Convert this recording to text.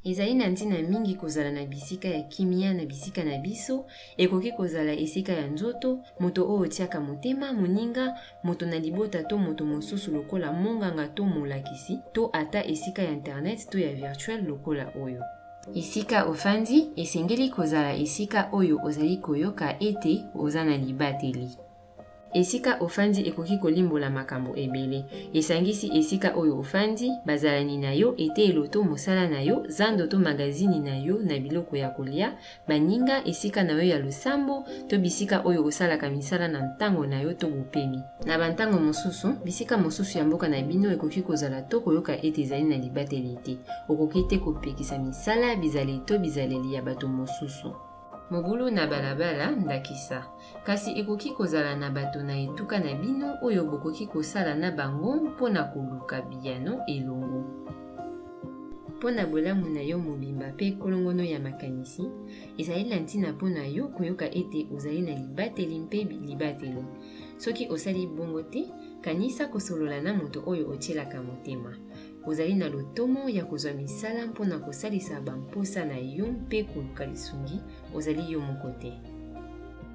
Ezali na ntina mingi kozala na bisika ya kimia na bisika na biso, ekoki kozala esika ya nzoto, moto oyo otiaka motema, moninga, moto na libota to moto mosusu lokola monganga to molakisi, to ata esika ya internet to ya virtuel lokola oyo. Esika ofandi esengeli kozala esika oyo ozali koyoka ete oza na libateli. Esika ofandi ekoki kolimbola makambo ebele. Esangisi esika oyo ofandi, bazalani na yo, eteyelo to mosala na yo, zando to magazini na yo na biloko ya kolya, baninga, esika na yo ya losambo, to bisika oyo osalaka misala na ntango na yo to bopemi. Na bantango mosusu, bisika mosusu ya mboka na bino ekoki kozala to koyoka ete ezali na libateli te. Okoki te kopekisa misala, bizaleli to bizaleli ya bato mosusu. Mobulu na balabala, ndakisa. Kasi ekoki kozala na bato na etuka na bino oyo bokoki kosala na bango mpo na koluka biyano elongo. Mpo na bolamu na yo mobimba mpe kolongono ya makanisi, ezali na ntina mpo na yo koyoka ete ozali na libateli mpe libateli. Soki osali bongo te, kanisa kosolola na moto oyo otyelaka motema. Ozali na lotomo ya kozwa misala mpo na kosalisa bamposa na yo mpe koluka lisungi, ozali yo moko te.